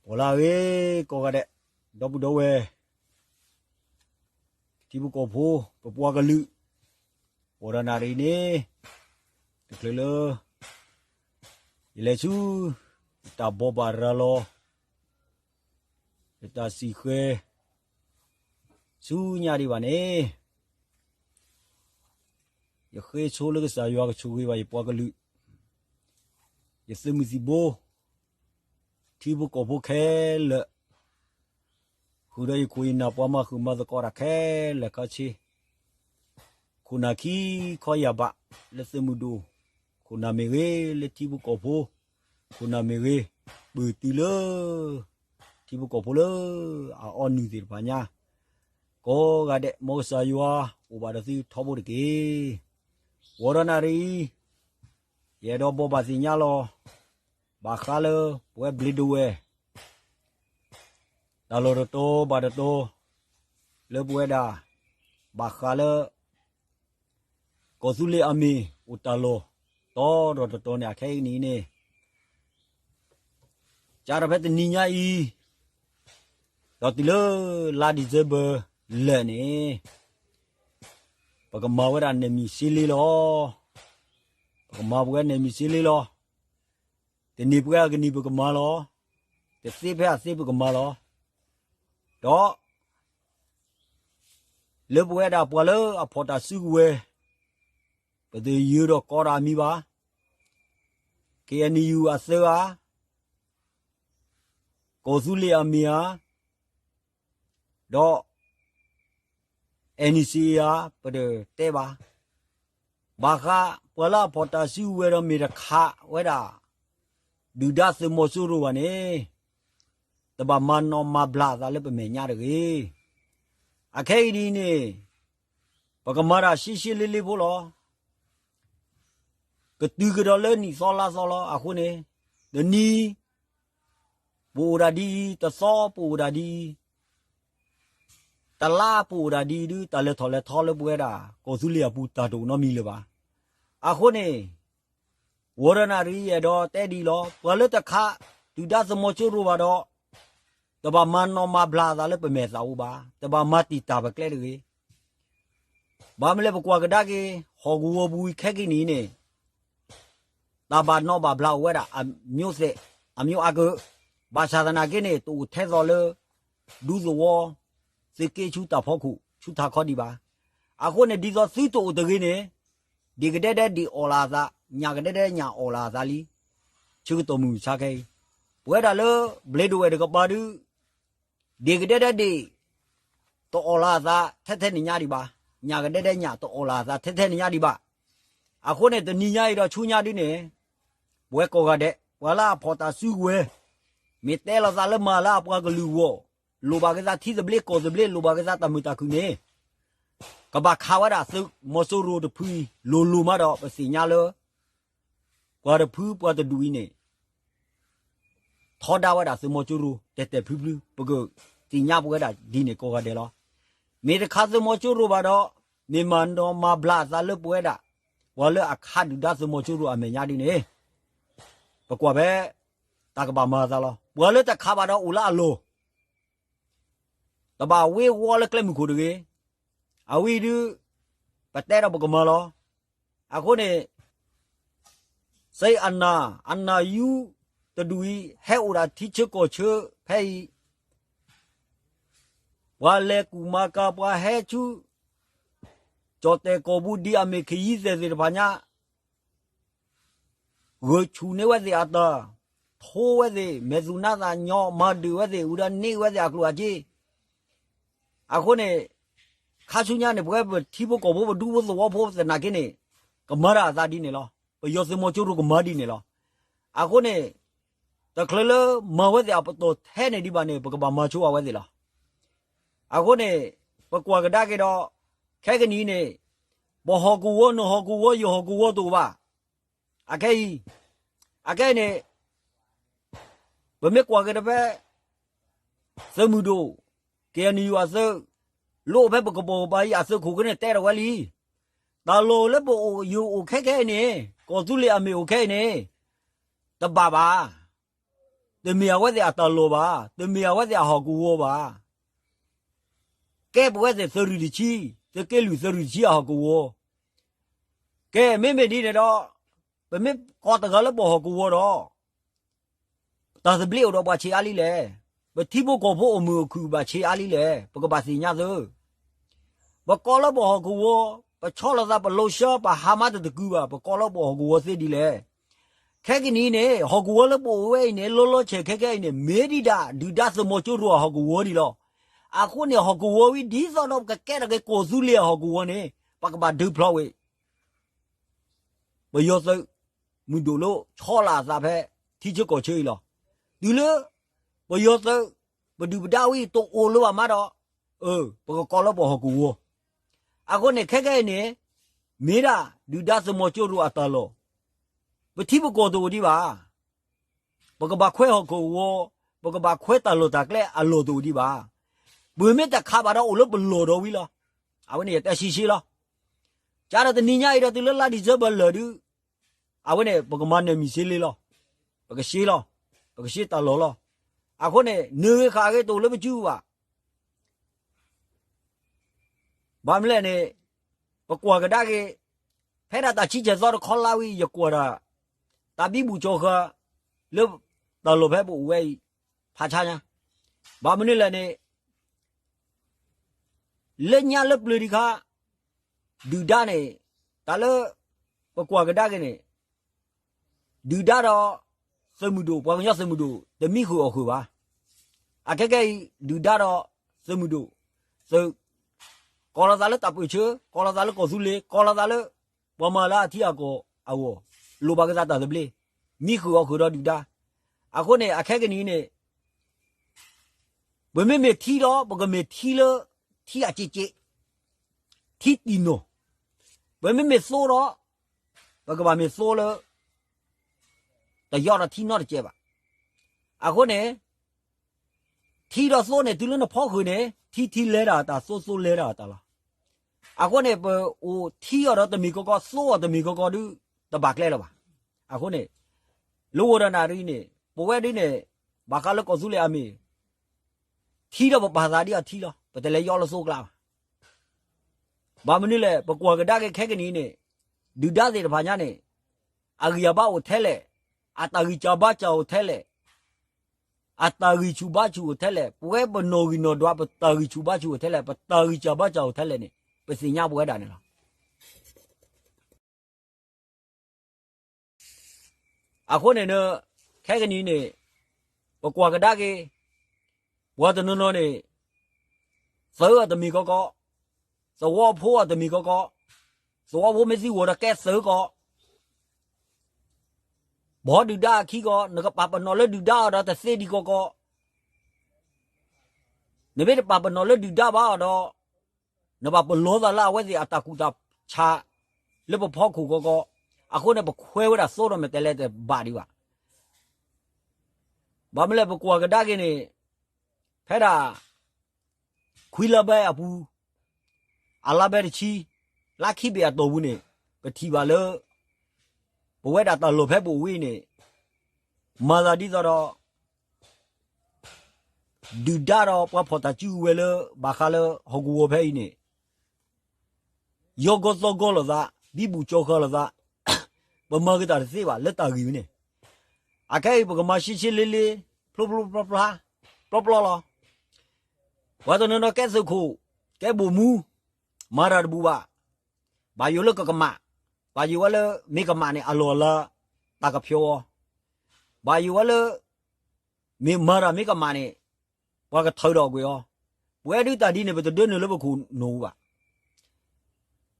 အိၣ်လၢအဂ့ၤကိးဂၤဒဲး, ဒီပုၢ်ဒီဝဲၢ်, ထံဖိကီၢ်ဖိ, ပပှၤကလုာ်, အိၣ်ဒီးနၣ်ရံၣ်န့ၣ်, တချုးလၢ ယလဲၤဆူ ယတၢ်ဘိးဘၣ်ရၤလီၤ, ယတၢ်စံၣ်ဃဲၤ ဆူညါဒံးဘၣ်န့ၣ်, ယဃ့ဆိလၢကစၢ်ယွၤကဆိၣ်ဂ့ၤဘၣ်ယပှၤကလုာ်, ယသုးမုၢ်သံၣ်ဘိ, ထံဖိကီၢ်ဖိခဲလၢာ်, ဃုာ်ဒီးယခိၣ်ယနၢ်ပှၤမၤဃုာ်မၤသကိးတၢ်ခဲလၢာ်ခဲဆ့, ခိၣ်နၢ်ခံခီယၢ်ဘးလၢသုးမုၢ်ဒိၣ်, ခိၣ်နၢ်မ့ၢ်ဂ့ၤလၢထံဖိကီၢ်ဖိ, ခိၣ်နၢ်မ့ၢ်ဂ့ၤ, ပုၢ်တုၤလၢ ထံဖိကီၢ်ဖိလၢအအီနုၢ်သ့ၣ်တဖၣ်ညါ, ကိးဂၤဒဲး မ်ကစၢ်ယွၤအိၣ်ဘၣ်ဒီးသုထီဘိတက့ၢ်. အိၣ်ဒီးနၣ်ရံၣ်အံၤ, ယအဲၣ်ဒိးဘိးဘၣ်သ့ၣ်ညါလီၤ, ဘၣ်ဃးလၢပဝဲဘျ့ဒဝဲၢ် တၢ်လီၢ်တတီၤဘၣ်တတီၤ လၢပဝဲဒၣ် ဘၣ်ဃးလၢ ကီၢ်သူလ့ၤအမ့ၢ်အိၣ်တၢ်လီၢ်တီၤဒီးတီၤန့ၣ် အခဲအံၤန့ၣ်န့ၣ်, ကဒီးဖဲတနံၤညါအံၤ, ဒီးတုၤလၢလါ December လၢာ်န့ၣ်, ပကမၤဝဲဒၣ် နယ်မြေရှင်းလင်း လီၤ. ပကမၤပဝဲ နယ်မြေရှင်းလင်း လီၤ. တနံၤပှဲၤအကနံၤပကမၤလီၤ. တသ့ဖဲအသ့ပကမၤလီၤ. ဒီး လၢပဝဲဒၣ်ပှၤလၢအဖီၣ်တၢ်စုကဝဲၤ, ပတယုာ်ဒီးကိးတၢ်အမံၤဘၣ်. KNU အသုးဧါ, ကီၢ်သူလ့ၤအမ့ၢ်ဧါ, ဒီး NCA ဧါ, ပတတဲဘၣ်. ဘၣ်ဃးပှၤလၢအဖီၣ်တၢ်စုကဝဲၤဒီးမ့ၢ်တခးဝဲဒၣ် ဒုၣ်ဒါသုးမီၤစိရိၤဘၣ်န့ၣ်, တဘၣ်မၤနီၣ်မၤဘျးအသးလၢပမဲာ်ညါတဂ့ၤ. အခဲအံၤဒ်အံၤန့ၣ်, ပကမၤတၢ်ရှဲရှဲလ့လ့ဖိလီၤ. ကတုၤကဒီးလၢနံၣ်သီလါသီလီၤ. အဃိန့ၣ်, တနံၤ ပအိၣ်ဒၣ်ဒ်အံၤ, တသီပအိၣ်ဒၣ်ဒ်အံၤ, တလါပအိၣ်ဒၣ်ဒ်အံၤဒုး တၢ်လဲၤထီၣ်လဲၤထီလၢပဝဲဒၣ် ကီၢ်သူလ့ၤအပူၤတၢ်တအိၣ်နီတမံၤလၢၤဘၣ်. အဃိန့ၣ်, ဝီၤဒီးနၣ်ရံၣ်အဲၣ်ဒိးတဲဒ်အံၤလီၤ. ပှၤလၢတခး ဒုၣ်ဒါသုးမီၤစိရိၤဘၣ်ဒီး, တဘၣ်မၤနီၣ်မၤဘျးအသးလၢပမဲာ်သးအိၣ်ဘၣ်. တဘၣ်မၤတံာ်တာ်ပကျဲတဂ့ၤ. ဘၣ်မနုၤလဲၣ် ပကွၢ်ကဒါက့ၤ ဟီၣ်ကဝီၤပူၤခဲကနံၣ်အံၤန့ၣ်, တၢ်ဘၣ်နီၣ်ဘၣ်ဘျးအိၣ်ဝဲဒၣ် အမျိုးသဲး, အမျိုးအါကၢ, ဘၣ်ဆၣ်သနာ်က့န့ၣ် တအိၣ်ထဲသိးလၢ ဒူသဝီ သုးက့ဆူတၢ်ဖီခိၣ် ဆူထးခီဒံးဘၣ်. အဃိန့ၣ် ဒ်သိးသုတအိၣ်တဂ့ၤန့ၣ်, ဒ့ၣ်ကဒဲဒဲဒ့ၣ်အီၣ်လၢအသး, ညၣ်ကဒဲဒဲညၣ်အီၣ်လၢအသးလံ. ဆၢကတီၢ်မုၢ်မဆါခဲအံၤ, ပဝဲဒၣ်လၢ ဘျ့ဒဝဲၢ်တကပၤဒုး ဒ့ၣ်ကဒဲဒဲဒ့ၣ် တအီၣ်လၢအသးထဲထဲန့ၣ်ညါဒံးဘၣ်. ညၣ်ကဒဲဒဲညၣ်တအီၣ်လၢအသးထဲထဲန့ၣ်ညါဒံးဘၣ်. အဃိန့ၣ် တနံၤညါအံၤဒီးဆူညါဒ်န့ၣ်, ပဝဲကိးဂၤဒဲး ပှၤလၢအဖီၣ်တၢ်စုကဝဲၤ, မ့ၢ်တဲလိာ်သးလၢမၤလၢအပှၤကလုာ်အဂီၢ်, လိၣ်ဘၣ်က့ၤသးထံသဘျ့ကီၢ်သဘျ့ လိၣ်ဘၣ်က့ၤသးတၢ်မုာ်တၢ်ခုၣ်န့ၣ်, ကဘၣ်ခးဝဲဒၣ်သုးမီၤစိရိၤတဖုအံၤ လိၤလိၤမးဒီး ပသ့ၣ်ညါလၢ ပှၤတဖုပှၤတဒူၣ်အံၤန့ၣ် ထီဒါဝဲဒၣ်သုးမီၤစိရိၤ တဲာ်တဲာ်ဖျုဖျု, ပကသ့ၣ်ညါပဝဲဒၣ်ဒ်န့ၣ်ကိးဂၤဒဲးလီၤ. မ့ၢ်တခးသုးမီၤစိရိၤဘၣ်ဒီး, မ့ၢ်မၤနီၣ်မၤဘျးအသးလၢပဝဲဒၣ် ပှၤလၢအခးဒုၣ်ဒါသုးမီၤစိရိၤအမဲာ်ညါဒ်န့ၣ်, ပကွၢ်ဖဲ တၢ်ကဘၣ်မၤအသးလီၤ. ပှၤလၢတခးဘၣ်ဒီးအိၣ်လၢအလီၢ် တဘၣ်ဝ့ၤဝီလၢကျဲမုၢ်ခိၣ်တဂ့ၤ. အဝဲဒုး ပတဲဒီးပကမၤလီၤ. အဃိန့ၣ် စ့အနၢ်, အနၢ်ယူတဒူၣ်အံၤ ဟဲအိၣ်ဒၣ်ထံဆၢကီၢ်ဆၢဖဲအံၤ, ပှၤလဲၤကူၣ်မၤကၤ ပှၤဟဲဆူ ကၠီၣ်တဲၣ်ကီၢ်ပူၤ ဒ်အမ့ၢ်ခ့ယံသဲၣ်သ့ၣ်တဖၣ်ညါ ဂုာ်ဆူၣ်န့ၢ်ဝဲသ့ၣ်အတၢ်, ထိဝဲသ့ၣ် မဲာ်သူၣ်နါသးညီ, မၤဒုးဝဲသ့ၣ် ဝံၤဒီးန့ၢ်ဝဲသ့ၣ်အကျိၣ်အစ့. အဃိန့ၣ် ခါဆူညါန့ၣ် ပဝဲပထံဖိကီၢ်ဖိ ပဒူဖိသဝီဖိသနာ်က့န့ၣ် ကမၤတၢ်အသးဒ်န့ၣ်လီၤ. ပယီၤသုးမီၤစိရိၤကမၤဒ်န့ၣ်လီၤ. အဃိန့ၣ် တချုးလၢမၤဝဲသ့ၣ်အပတီၢ်ထဲန့ၣ်ဒံးဘၣ်န့ၣ် ပကဘၣ်မၤဆိအဝဲသ့ၣ်လီၤ. အဃိန့ၣ် ပကွၢ်ကဒါက့ၤဒီး ခဲကနံၣ်အံၤန့ၣ် ပဟီၣ်ကဝီၤ နဟီၣ်ကဝီၤ ယဟီၣ်ကဝီၤတအိၣ်ဘၣ်. အခဲအံၤ, အခဲအံၤန့ၣ် ပမ့ၢ်ကွၢ်က့ၤဒီးဖဲ သုးမုၢ်ဒိၣ် KNU အသုး လၢအိၣ်ဖဲပကဘီၣ်ကပၤအံၤ အသုးခိၣ်ဃိန့ၣ် တဲဒီးဝဲလံ. တၢ်လီၢ်လၢပအိၣ်ယိာ်အိၣ်ခဲခဲအံၤန့ၣ် ကီၢ်သူလ့ၤအမ့ၢ်အိၣ်ခဲအံၤန့ၣ် တဘၣ်ဘၣ်. တမ့ၢ်အဝဲသ့ၣ်အတၢ်လီၢ်ဘၣ်, တမ့ၢ်အဝဲသ့ၣ်အဟီၣ်ကဝီၤဘၣ်. ကဲပဝဲသ့ၣ်သုးရ့ၣ်တဆံ, သုးက့လွံၢ်သုးရ့ၣ်တဆံအဟီၣ်ကဝီၤ, ကဲမ့မ့ၢ်ဒ်န့ၣ်ဒီး, ပမ့ၢ်ကိးတဂၤလၢပဟီၣ်ကဝီၤဒီး တၢ်သဘျ့အိၣ်ဒီးပှၤဆံးအါလံလဲၣ်. ပထံဖိကီၢ်ဖိအိၣ်မုာ်အိၣ်ခုၣ်ဘၣ်ဆံးအါလံလဲၣ်. ပကဘၣ်သ့ၣ်ညါသု, ပကိးလၢပဟီၣ်ကဝီၤ, ပဆီလီၤသးပလိၤဆှၢ ပဟါမၢ်တတကုဘၣ်, ပကိးလၢပဟီၣ်ကဝီၤသ့ဒ်လဲၣ်. ခဲကနံၣ်အံၤန့ၣ် ဟီၣ်ကဝီၤလၢပအိၣ်ဝဲအံၤန့ၣ် လီၤလီၤဆဲးခဲကနံၣ်အံၤန့ၣ် မ့ၢ်ဒံးဒၣ် ဒုၣ်ဒါသုးမီၤကၠိရိၤအဟီၣ်ကဝီၤဒံးလီၤ. အဃိန့ၣ် ဟီၣ်ကဝီၤဝံၤဒ်သိးဒီးပကကဲထီၣ်က့ၤကီၢ်သူလ့ၤအဟီၣ်ကဝီၤန့ၣ် ပကဘၣ်ဒုးဖျီဝဲ ပယီၤသုးမုၢ်ဒိၣ်လၢဆီလီၤအသးဖဲ ထံဆၢကီၢ်ဆၢအံၤလီၤ. တုၤလၢ ပယီၤသုး ပဒုၣ်ပဒါဝံၤတအိၣ်လၢၤဘၣ်မးဒီး, အၢ ပကကိးလၢပဟီၣ်ကဝီၤ. အဃိန့ၣ် ခဲကနံၣ်အံၤန့ၣ် မ့ၢ်ဒၣ်ဒုၣ်ဒါသုးမီၤကၠိရိၤအတၢ်လီၢ်, ပထံပကီၢ်တအိၣ်ဒံးဘၣ်. ပကဘၣ်ခွဲးဟီၣ်ကဝီၤ, ပကဘၣ်ခွဲးတၢ်လီၢ်တၢ်ကျဲအလီၢ်တအိၣ်ဒံးဘၣ်. ပမ့ၢ်တခးဘၣ်ဒီးအိၣ်လၢပလီၢ်ဒီးဝံၤလီၤ. အဝဲန့ၣ်ယတဲရှဲရှဲလီၤ. ကဒီးတနံၤညါအံၤဒီး တုၤလၢလါဒံၣ်စ့ဘၢၣ်လၢာ်ဒုး, အဝဲန့ၣ် ပကမၤနၢၤမံၤစ့လ့လီၤ. ပကရှဲလီၤ. ပကရှဲတၢ်လီၢ်လီၤ. အဃိန့ၣ် နၢၤဂ့ၤဃာ်ဂ့ၤတအိၣ်လၢပစုပူၤဘၣ်. ဘၣ်မနုၤလဲၣ်န့ၣ် ပကွၢ်ကဒါက့ၤ ဖဲဒၣ်တၢ်ဆံဆဲၣ်သီတခီလါဝံၤ ယကွၢ်ဒၣ် တၢ်ဘံဘူၣ်ကၠီၤဃာ် လၢတၢ်လီၢ်ဖဲပအိၣ်ဝဲအံၤ ဖးဆါညါ, ဘၣ်မနုၤလဲၣ်န့ၣ် လၢညါလၢပျၢၤဒံးခါ ဒုၣ်ဒါန့ၣ် တၢ်လၢ ပကွၢ်ကဒါက့ၤန့ၣ် ဒုၣ်ဒါဒီး သုးမုၢ်ဒိၣ် ပှၤကညီသုးမုၢ်ဒိၣ် တမံဃုာ်အီၣ်ဃုာ်ဘၣ်. အခဲကနံၣ်အံၤ ဒုၣ်ဒါဒီး သုးမုၢ်ဒိၣ် သုး ကိးလီၤသးလၢတၢ်ပၢၢ်ဆၢ, ကိးလီၤသးလၢကီၢ်သူလ့ၤ, ကိးလီၤသးလၢ ပှၤမၤလၢအထံအကီၢ်အဂီၢ်, လိၣ်ဘၣ်က့ၤသးတၢ်သဘျ့, မံဃုာ်အီၣ်ဃုာ်ဒီးဒုၣ်ဒါ. အဃိန့ၣ် အခဲကနံၣ်အံၤန့ၣ် ပမ့မ့ၢ်ထံဒီး ပကမ့ၢ်ထံလၢ ထံအစ့းစ့း, ထံတံၢ်နီၢ်, ပမ့မ့ၢ်သိဒီး ပကဘၣ်မ့ၢ်သိလၢ တယီဒီးထံနီတစဲးဘၣ်. အဃိန့ၣ် ထံဒီးသိန့ၣ် တုၤလၢနဖီဃုာ်န့ၣ် ထံထံလဲၤတၢ်အတၢ် သိသိလဲၤတၢ်အတၢ်လီၤ. အဃိန့ၣ် ပအိၣ်ထံအီၤဒီးတမ့ၢ်ကီကီ သိအီၤတမ့ၢ်ကီကီဒုး တဘၣ်ကျဲလၢၤဘၣ်. အဃိန့ၣ် လၢဝီၤဒီးနၣ်ရံၣ်န့ၣ် ပဝဲဒ်န့ၣ် ဘၣ်ဃးလၢကီၢ်သူလ့ၤအမ့ၢ် ထံဒီးပပာ်သးဒ်အထံလီၤ. ပတလဲၤယီလၢသိကျါဘၣ်. ဘၣ်မနုၤလဲၣ် ပကွၢ်ကဒါက့ၤခဲကနံၣ်အံၤန့ၣ် ဒုၣ်ဒါသ့ၣ်တဖၣ်ညါန့ၣ် အဂံၢ်အဘါအိၣ်ထဲလဲၣ်, အတၢ်ဂံၢ်စၢ်ဘါစၢ်အိၣ်ထဲလဲၣ်, အတၢ်ဂံၢ်ဆူၣ်ဘါဆူၣ်အိၣ်ထဲလဲၣ်, ပဝဲပနီၣ်ဂံၢ်နီၣ်ဒွး ပတၢ်ဂံၢ်ဆူၣ်ဘါဆူၣ်အိၣ်ထဲလဲၣ်, ပတၢ်ဂံၢ်စၢ်ဘါစၢ်အိၣ်ထဲလဲၣ်န့ၣ် ပသ့ၣ်ညါပဝဲဒၣ်န့ၣ်လီၤ. အဃိန့ၣ် ခဲကနံၣ်အံၤန့ၣ် ပကွၢ်ကဒါက့ၤ ပှၤတနီၤနီၤန့ၣ် သုးအီၤတမ့ၢ်ကီကီ, သဝီဖိအီၤတမ့ၢ်ကီကီ, သဝီဖိမ့ၢ်သံဝီၤဒီးကဲသုးကီ, ဘီဒုၣ်ဒါအခံကီ, နကပာ်ပနီၣ်လၢဒုၣ်ဒါအီၤဒီးတသ့ဒံးကီကီ, နမ့ၢ်တပာ်ပနီၣ်လၢဒုၣ်ဒါဘၣ်အီၤဒီး နဘၣ်ပလီၢ်သးလၢအဝဲသ့ၣ်အတၢ်ကူၣ်တၢ်ဆး လၢပဖီခိၣ်ကီကီ, အဃိန့ၣ် ပခွဲးဝဲဒၣ်သိဒီးမဲာ်တဲးလဲးတဘၣ်ဒံးဘၣ်. ဘၣ်မနုၤလဲၣ် ပကွၢ်ကဒါက့ၤန့ၣ် ဖဲဒၣ် ခွံလါဘဲအပူၤ, အလါဘဲတဆံ, လါခံဘ့ၣ်အတီၢ်ပူၤန့ၣ် ပထံၣ်ဘၣ်လၢ ပဝဲဒၣ်တၢ်လီၢ်ဖဲပအိၣ်ဝဲအံၤန့ၣ် မၤသးဒ်သိးဒီး ဒုၣ်ဒါဒီးပှၤဖီၣ်တၢ်စုကဝဲၤလၢ ဘၣ်ဃးလၢဟီၣ်ကဝီၤဖဲအံၤန့ၣ် ယီၢ်ကီၢ်သီကီၢ်လိာ်သး, ဘံဘူၣ်ကၠီဃာ်လိာ်သး, ပမၤက့ၤတၢ်တသ့ဘၣ်လၢတၢ်ဂ့ၢ်ဝဲန့ၣ်. အခဲအံၤ ပကမၤရှဲရှဲလ့လ့, ဖျိဖျိဖျါဖျါ, ပျီပျီလီၤ. ပှၤတနီၤနီၤကဲသုးခိၣ်, ကဲဘိၣ်မူ, မၤတၢ်တဘူၣ်ဘၣ်. ဘၣ်ယိၣ်လၢကကမၣ်, ဘၣ်ယိၣ်ဝဲလၢ မ့ၢ်ကမၣ်န့ၣ် အလီၢ်အလၤ တၢ်ကဖျီအီၤ, ဘၣ်ယိၣ်ဝဲလၢ မ့ၢ်မၤတၢ်မ့ၢ်ကမၣ်န့ၣ် ပှၤကထၢဒီးကွံာ်အီၤ. ပဝဲဒုးတၢ်ဒ်န့ၣ် ပတဒၢနုာ်လၢပခိၣ်နူာ်ပူၤဘၣ်.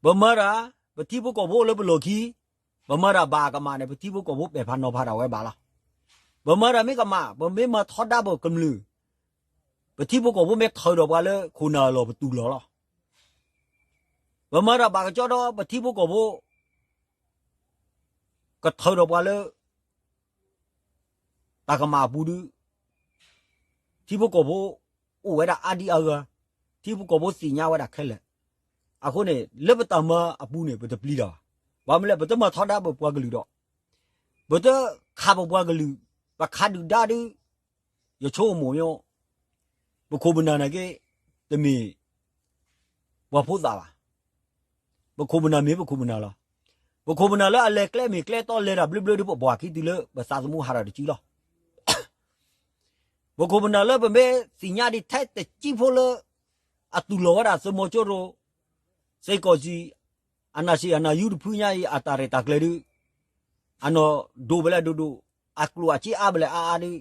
ပမၤတၢ် ပထံဖိကီၢ်ဖိအိၣ်လၢပလီၢ်ခံ, ပမၤတၢ်ဘၣ်အကမၣ်န့ၣ် ပထံဖိကီၢ်ဖိပဲာ်ဖးနီၤဖးတၢ်ဝဲဘၣ်လီၤ. ပမၤတၢ်မ့ၢ်ကမၣ် ပမ့ၢ်မၤထီဒါပကမျၢၢ်, ပထံဖိကီၢ်ဖိမ့ၢ်ထၢဒီးပှၤလၢခိၣ်နၢ်အလီၢ် ပတူၢ်လိာ်လီၤ. ပမၤတၢ်ဘၣ်ကကီဒီး ပထံဖိကီၢ်ဖိ ကထၢဒီးပှၤလၢ တၢ်ကမၣ်အပူၤဒုး ထံဖိကီၢ်ဖိအိၣ်ဝဲဒၣ်အါဒံအါဂၤ, ထံဖိကီၢ်ဖိသ့ၣ်ညါဝဲဒၣ်ခဲလၢာ်. အဃိန့ၣ် လၢပတၢ်မၤအပူၤန့ၣ် ပတပျံၤတၢ်ဘၣ်. ဘၣ်မနုၤလဲၣ် ပတမၤထီဒါပပှၤကလုာ်ဒီး ပတခးပပှၤကလုာ်, ပခးဒုၣ်ဒါဒုး ယဆိကမိၣ်မ့ၢ် ပခိၣ်ပနၢ်နာ်က့ တမ့ၢ်ပှၤဖိသၣ်ဘၣ်. ပခိၣ်ပနၢ်မ့ၢ်ပခိၣ်ပနၢ်လီၤ. ပခိၣ်ပနၢ်လၢအလဲၤကျဲမ့ၢ်ကျဲတီလဲၤတၢ်ဘျၢဘျၢဒီး ပပှၤခံတုၤလၢပသးသမူဟးထီၣ်တစုလီၤ. ပခိၣ်ပနၢ်လၢပမ့ၢ်သ့ၣ်ညါဒံးထဲတကံဖိလၢ အတူၢ်လိာ်ဝဲဒၣ်သုးမီၤစိရိၤ စ့ၢ်ကီးစံး အနၢ်စံးအနၢ်ယူတဖုညါအံၤ အတၢ်ရဲၣ်တၢ်ကျဲၤဒုး အနီၢ်ဒိၣ်ဘၣ်လဲၣ်ဒိၣ်ဒိၣ် အကျိၣ်အစ့အါဘၣ်လဲၣ်အါအါဒုး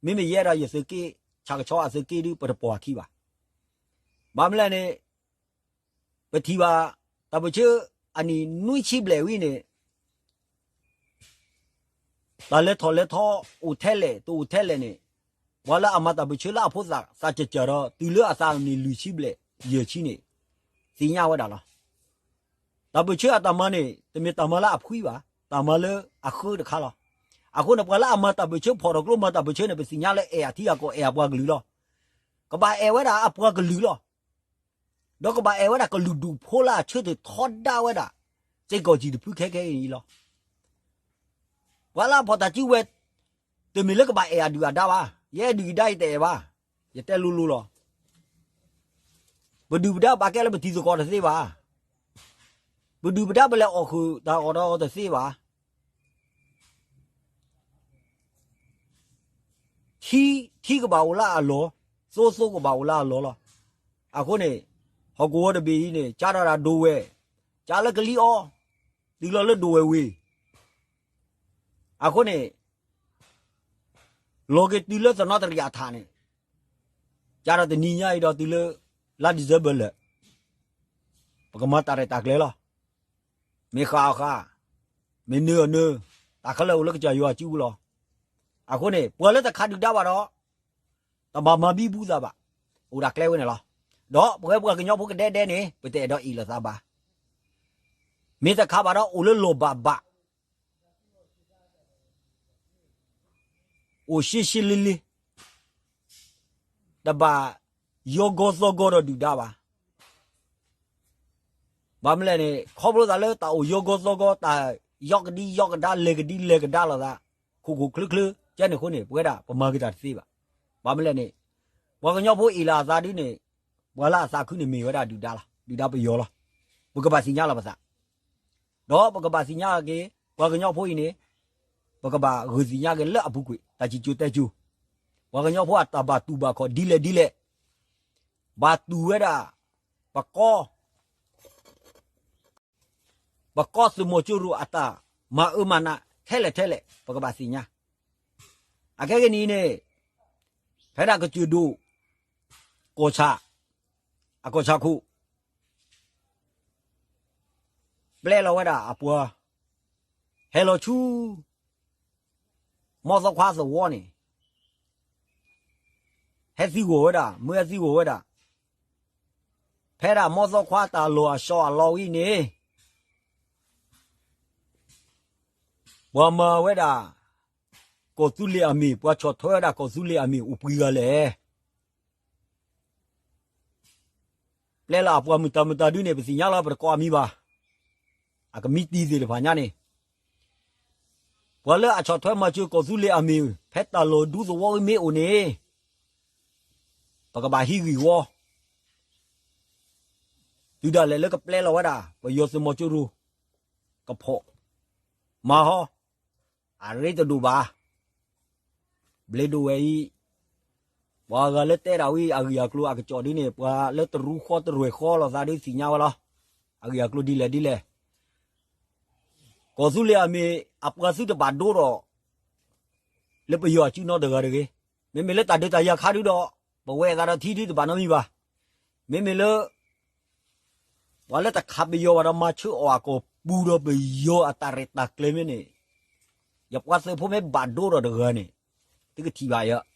မ့မ့ၢ်ယဲဒၣ်ယသုးက့ ဆၣ်ကဆီအသုးက့ဒုး ပတပိာ်အခံဘၣ်. ဘၣ်မနုၤလဲၣ်န့ၣ် ပထံၣ်ဘၣ် တၢ်ပၢၢ်ဆၢအနံၣ်နွံဆံဘျဲၣ်ဝံၤန့ၣ် တၢ်လဲၤထီၣ်လဲၤထီအိၣ်ထဲလဲၣ် တအိၣ်ထဲလဲၣ်န့ၣ် ပှၤလၢအမၤတၢ်ပၢၢ်ဆၢလၢအဖိသၣ်သးစၢၤစၢၤဒီး တုၤလၢအသးနံၣ်လွံၢ်ဆံဘျဲၣ် ယဲၢ်ဆံန့ၣ် သ့ၣ်ညါဝဲဒၣ်လီၤ. တၢ်ပၢၢ်ဆၢအတၢ်မၤန့ၣ် တမ့ၢ်တၢ်မၤလၢအဖှံဘၣ်, တၢ်မၤလၢအဃၢတခါလီၤ. အဃိန့ၣ် ပှၤလၢအမၤတၢ်ပၢၢ်ဆၢ ဖီၣ်ထီၣ်ကျိမၤတၢ်ပၢၢ်ဆၢန့ၣ် ပသ့ၣ်ညါလၢအဲၣ်အထံအကီၢ် အဲၣ်အပှၤကလုာ်လီၤ. ကဘၣ်အဲၣ်ဝဲဒၣ်အပှၤကလုာ်လီၤ. ဒီးကဘၣ်အဲၣ်ဝဲဒၣ်ကလုာ်ဒူၣ်ဖိလၢအဆၢထၢၣ်ထီဒါဝဲဒၣ် စ့ၢ်ကီးစံးတဖုခဲခဲအံၤလီၤ. ပှၤလၢအဖီၣ်တၢ်စုဝဲၤ တမ့ၢ်လၢကဘၣ်အဲၣ်အဒုၣ်အဒါဘၣ်. ယအဲၣ်ဒုၣ်အဒါယတအဲၣ်ဘၣ်. ယတဲလိၤလိၤလီၤ. ပဒုၣ်ပဒါဘၣ်ကဲလၢပတံၤသကိးတသ့ဘၣ်. ပဒုၣ်ပဒါပလဲၤအီၣ်ဃုာ်တၢ်အီၣ်တၢ်အီတသ့ဘၣ်. ထံ ထံကဘၣ်အိၣ်လၢအလီၢ်, သိ သိကဘၣ်အိၣ်လၢအလီၢ်လီၤ. အဃိန့ၣ် ဟီၣ်ကဝီၤတဘ့ၣ်အံၤန့ၣ် ကၢထီၣ်ဒၣ်ဒိၣ်ဝဲ�ၤ, ကၢလၢကလံၤအီၤ, တုၤလီၤလၢဒိၣ်ဝဲၢ်ဝ့ၢ်. အဃိန့ၣ် လီၤက့ၤတုၤလၢသနီတရံးအထးန့ၣ် ကၢထီၣ်တနံၤညါအံၤဒီးတုၤလၢ လါ December လၢာ် ပကမၤတၢ်ရဲၣ်တၢ်ကျဲၤလီၤ. မ့ၢ်ဃၣ်အီၤဃၣ်, မ့ၢ်နၢအီၤနၢ, တၢ်ခဲလၢာ်အိၣ်လၢကစၢ်ယွၤအစုပူၤလီၤ. အဃိန့ၣ် ပှၤလၢတခးဒုၣ်ဒါဘၣ်ဒီး တဘၣ်မၤဘံဘူသးဘၣ်, အိၣ်ဒၣ်ကျဲဝဲန့ၣ်လီၤ. ဒီးပဝဲပှၤကညီဖိကဒဲဒဲန့ၣ် ပတအဲၣ်ဒိးအ့ၣ်လိာ်သးဘၣ်. မ့ၢ်တခးဘၣ်ဒီးအိၣ်လၢလီၢ်ဘၣ်ဘၣ် အိၣ်ရှဲရှဲလ့လ့, တဘၣ်ယီၤဂီၤသီဂီၤဒီးဒုၣ်ဒါဘၣ်. ဘၣ်မနုၤလဲၣ်န့ၣ် ခီဖျိသးလၢတၢ်အိၣ်ယီၤဂီၤသီဂီၤ တၢ်ယီကဒံယီကဒါ လဲၤကဒံလဲၤကဒါလိာ်သး ခိၣ်ခိၣ်ချၢချၢ ကဲန့ၣ်အဃိန့ၣ် ပဝဲဒၣ်ပမၤက့ၤတၢ်တသ့ဘၣ်. ဘၣ်မနုၤလဲၣ်န့ၣ် ပှၤကညီဖိအ့ၣ်လိာ်အသးဒုးန့ၣ် ပှၤလၢအသးခုန့ၣ်မ့ၢ်ဝဲဒၣ်ဒုၣ်ဒါလီၤ, ဒုၣ်ဒါပယီၤလီၤ. ပကဘၣ်သ့ၣ်ညါလီၤပသး ဒီးပကဘၣ်သ့ၣ်ညါက့ၤ ပှၤကညီဖိအံၤန့ၣ် ပကဘၣ်ဂုာ်သ့ၣ်ညါက့ၤလၢအပူၤကွံာ် တၢ်စံၣ်စိၤတဲစိၤ, ပှၤကညီဖိအတၢ်ဘၣ်တူၢ်ဘၣ်ခီၣ်ဒ်လဲၣ်ဒ်လဲၣ်, ဘၣ်တူၢ်ဝဲဒၣ် ပကီ ပကီၢ်သုးမီၤစိရိၤအတၢ်မၤအၢမၤနးထဲလဲၣ်ထဲလဲၣ် ပကဘၣ်သ့ၣ်ညါ. အခဲကနံၣ်အံၤန့ၣ် ဖဲဒၣ်ကစၢၢ်ဒိၣ် ကီၢ်ဆၣ် အကီၢ်ဆၣ်ခိၣ် ပျဲလီၤဝဲဒၣ်အပှၤ ဟဲလီၤဆူ မီသီခွါသဝီန့ၣ် ဟဲသံဂီၤဝဲဒၣ် မၢဟဲသံဂီၤဝဲဒၣ် ဖဲဒၣ်မီသီခွါတၢ်လီၢ်အစီအလီၢ်ဝံၤန့ၣ် ပှၤမၤဝဲဒၣ် ကီၢ်သူလ့ၤအမ့ၢ် ပှၤဆီၣ်ထွဲဝဲဒၣ်ကီၢ်သူလ့ၤအမ့ၢ်အိၣ်ပှဲၤဂၤလဲၣ်. ပျဲလီၤအပှၤမုၢ်တၢ်မုၢ်တၢ်ဒုန့ၣ် ပသ့ၣ်ညါလီၤ ပတကိးအမံၤဘၣ်. အကမံးတံၢ်သ့ၣ်တဖၣ်ညါန့ၣ် ပှၤလၢအဆီၣ်ထွဲမၤစၢၤကီၢ်သူလ့ၤအမ့ၢ် ဖဲတၢ်လီၢ်ဒူသဝီမ့ၢ်အိၣ်န့ၣ် ပကဘၣ်ဟံးဂံၢ်ဝီ တုၤဒၣ်လဲာ်လၢကပျဲလီၤဝဲဒၣ် ပယီၤသုးမီၤစိရိၤ ကဖီၣ်မၤဟီ အရ့တဒိၣ်ဘၣ်. ဘျ့ဒိၣ်ဝဲၢ်အံၤ ပှၤဂၤလၢတဲဒၣ်ဝံၤ အဂ့ၢ်အကျိၤအကစီၣ်ဒ်န့ၣ် ပှၤလၢတရူဃီတရဲၣ်ဃီလိာ်သးဒ်သ့ၣ်ညါဝဲလီၤ. အဂ့ၢ်အကျိၤဒ်လဲၣ်ဒ်လဲၣ် ကီၢ်သူလ့ၤအမ့ၢ် အပှၤသုတဘၣ်ဒိဒီး လၢပယီၤအစုနီတဂၤတဂ့ၤ. မ့မ့ၢ်လၢတၢ်ဒုးတၢ်ယၤခါဒုဒီး ပဝဲအသးဒီးထံဒုတဘၣ်နီတမံၤဘၣ်. မ့မ့ၢ်လၢ ပှၤလၢတခးပယီၤဘၣ်ဒီးမၤဆၢအီၣ်အကီၢ်ပူၤဒီးပယီၤအတၢ်ရဲၣ်တၢ်ကျဲၤမ့ၢ်န့ၣ် ယပှၤသုးဖိမ့ၢ်ဘၣ်ဒိဒီးတဂၤန့ၣ် သုကထံၣ်ဘၣ်ယၤ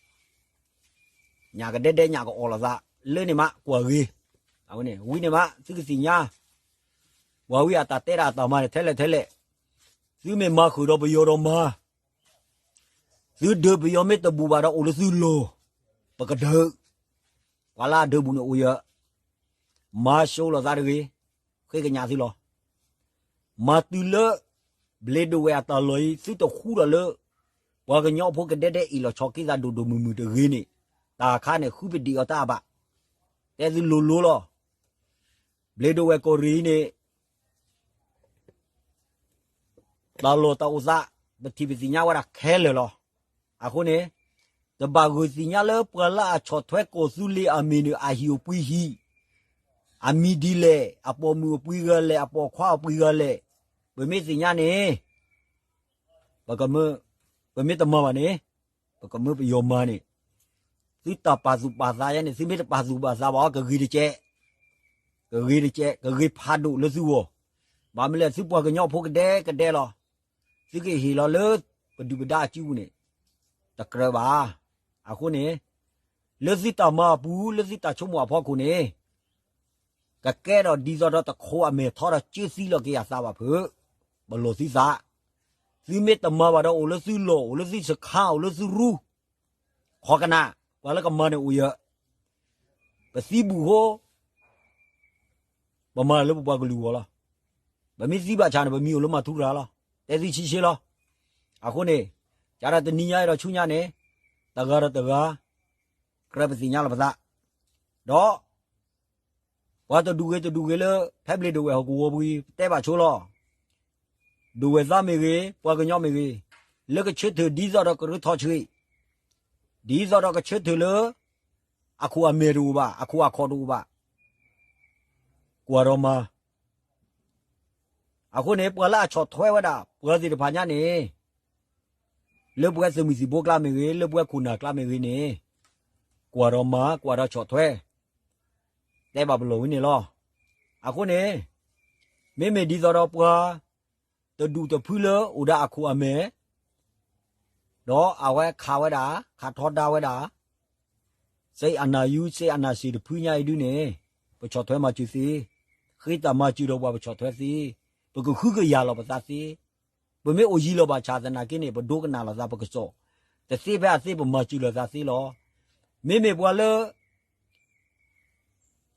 ညၣ်ကဒဲဒဲညၣ်ကအီၣ်လိာ်သး လၢန့ၣ်မးကွၢ်ဂ့ၤ, ဝံၤန့ၣ်မး သုကသ့ၣ်ညါ ပှၤဝံၤအတၢ်တဲဒၣ်အတၢ်မၤန့ၣ် ထဲလဲၣ်ထဲလဲၣ်, သုမ့ၢ်မၤဃုာ်ဒီးပယီၤဒီးမၤ, သုဒုးပယီၤမ့ၢ်တဘူၣ်ဘၣ်ဒီးအိၣ်လၢသုလိၤ, ပကဒုး, ပှၤလၢအဒုးဘူၣ်န့ၣ်အိၣ်ယၤ, မၤစိလိာ်သးတဂ့ၤ, ဃ့ကညးသုလီၤ. မၤတုၤလၢ ဘျ့ဒိၣ်ဝဲၢ်အတၢ်လီၢ်အံၤ သုတဃူဒီးလၢ ပှၤကညီဖိကဒဲဒဲအ့ၣ်လိာ်ဆိးက့သးဒိၣ်ဒိၣ်မုၢ်မုၢ်တဂ့ၤန့ၣ်, တၢ်ခါန့ၣ် ဃုပဒံးအီၤတၢ်အဘၣ်, တဲသုလိၤလိၤလီၤ. ဘျ့ဒိၣ်ဝဲၢ်ကီၢ်ရ့ၣ်အံၤန့ၣ် တၢ်လီၢ်တၢ်အိၣ်သး ပထံၣ်ပသ့ၣ်ညါဝဲဒၣ်ခဲလၢာ်လီၤ. အဃိန့ၣ် တဘၣ်ဂုာ်သ့ၣ်ညါလၢပှၤလၢအဆီၣ်ထွဲကီၢ်သူလ့ၤအမံၤန့ၣ် အဟံၣ်အိၣ်ပှဲၤဟံၣ်, အမံၤဒ်လဲၣ်, အပိာ်မုၣ်အိၣ်ပှဲၤဂၤလဲၣ်, အပိာ်ခွါအိၣ်ပှဲၤဂၤလဲၣ်, ပမ့ၢ်သ့ၣ်ညါန့ၣ် ပကမၢ, ပမ့ၢ်တမၤဘၣ်န့ၣ် ပကမၢပယီၤမၤန့ၣ်, သုတၢ်ပာ်သူၣ်ပာ်သးယါန့ၣ် သုမ့ၢ်တပာ်သူၣ်ပာ်သးဘၣ်အီၤ ကဂ့ၤတကဲး, ကဂ့ၤတကဲး, ကဂ့ၤဖးဒိၣ်လၢသုဂီၢ်, ဘၣ်မနုၤလဲၣ် သုပှၤကညီဖိကဒဲကဒဲလီၤ. သုကဟ့ၣ်လီၤလၢပဒုၣ်ပဒါအစုပူၤန့ၣ် တကြၢးဘၣ်. အဃိန့ၣ် လၢသုတၢ်မၤအပူၤ လၢသုတၢ်ဆိကမိၣ်အဖီခိၣ်န့ၣ် ကကဲထီၣ်ဒ်သိးဒီးတခိးအမဲာ်ထီဒီးကၢသံလီၤက့ၤအသးဘၣ်ဖုး, ပလီၢ်သုသး, သုမ့ၢ်တမၤဘၣ်ဒီးအိၣ်လၢသုလီၢ် အိၣ်လၢသုစခါ အိၣ်လၢသုရူ ခိးကနၣ်, ပှၤလၢကမၤန့ၣ်အိၣ်ယၢၤ, ပသံဘူးဃိ ပမၤလၢပပှၤကလုာ်ဂီၢ်လီၤ. ပမ့ၢ်သံဘၣ်ဆၣ်န့ၣ် ပမံၤအိၣ်လၢမၤထူရၤလီၤ. တဲသ့ဆံးဆ့လီၤ. အဃိန့ၣ် ကဒီးတနံၤညါအံၤဒီးဆူညါန့ၣ် တဂၤဒီးတဂၤ ကြၢးပသ့ၣ်ညါလီၤပသး, ဒီး ပှၤတဒူၣ်ဂ့ၤတဒူၣ်ဂ့ၤလၢ ဖဲဘျ့ဒိၣ်ဝဲၢ်ဟီၣ်ကဝီၤပူၤ ပတဲဘၣ်ဆိလီၤ. ဒိၣ်ဝဲၢ်သးမ့ၢ်ဂ့ၤ, ပှၤကညီမ့ၢ်ဂ့ၤ, လၢကဆၢထၢၣ်ဒ်သိးဒီးကရၢထီၣ်ဆှံ, ဒ်သိးဒီးကဆၢထၢၣ်လၢ အခိၣ်အမဲာ်တအိၣ်ဘၣ်, အခိၣ်အခီၣ်တအိၣ်ဘၣ်, ကွၢ်ဒီးမၤ အဃိန့ၣ် ပှၤလၢအဆီၣ်ထွဲဝဲဒၣ် ပှၤသ့ၣ်တဖၣ်ညါန့ၣ် လၢပဝဲသုးမုၢ်သံၣ်ဘိကျါမ့ၢ်ဂ့ၤ, လၢပဝဲခိၣ်နၢ်ကျါမ့ၢ်ဂ့ၤန့ၣ် ကွၢ်ဒီးမၤ ကွၢ်ဒီးဆီၣ်ထွဲ, တဲဘၣ်ပလီၢ်ဝဲန့ၣ်လီၤ. အဃိန့ၣ် မ့မ့ၢ်ဒ်သိးဒီးပှၤ တဒူၣ်တဖုလၢအိၣ်ဒီးအခိၣ်အမဲာ် ဒီးအဝဲခးဝဲဒၣ် ခးထီဒါဝဲဒၣ် စ့အနၢ်ယူ စ့အနၢ်စ့ၣ်တဖုညါအံၤဒုန့ၣ် ပဆီၣ်ထွဲမၤစၢၤသ့, ဃ့တၢ်မၤစၢၤဒီးပှၤပဆီၣ်ထွဲသ့, ပကဃုကယၤလီၤပသးသ့, ပမ့ၢ်အိၣ်ယံၤလီၤဘၣ်ဆၣ်သနာ်က့န့ၣ် ပဒိကနၣ်လီၤသးပကစီၣ်, တသ့ဖဲအသ့ပမၤစၢၤလီၤသးသ့လီၤ. မ့မ့ၢ်ပှၤလၢ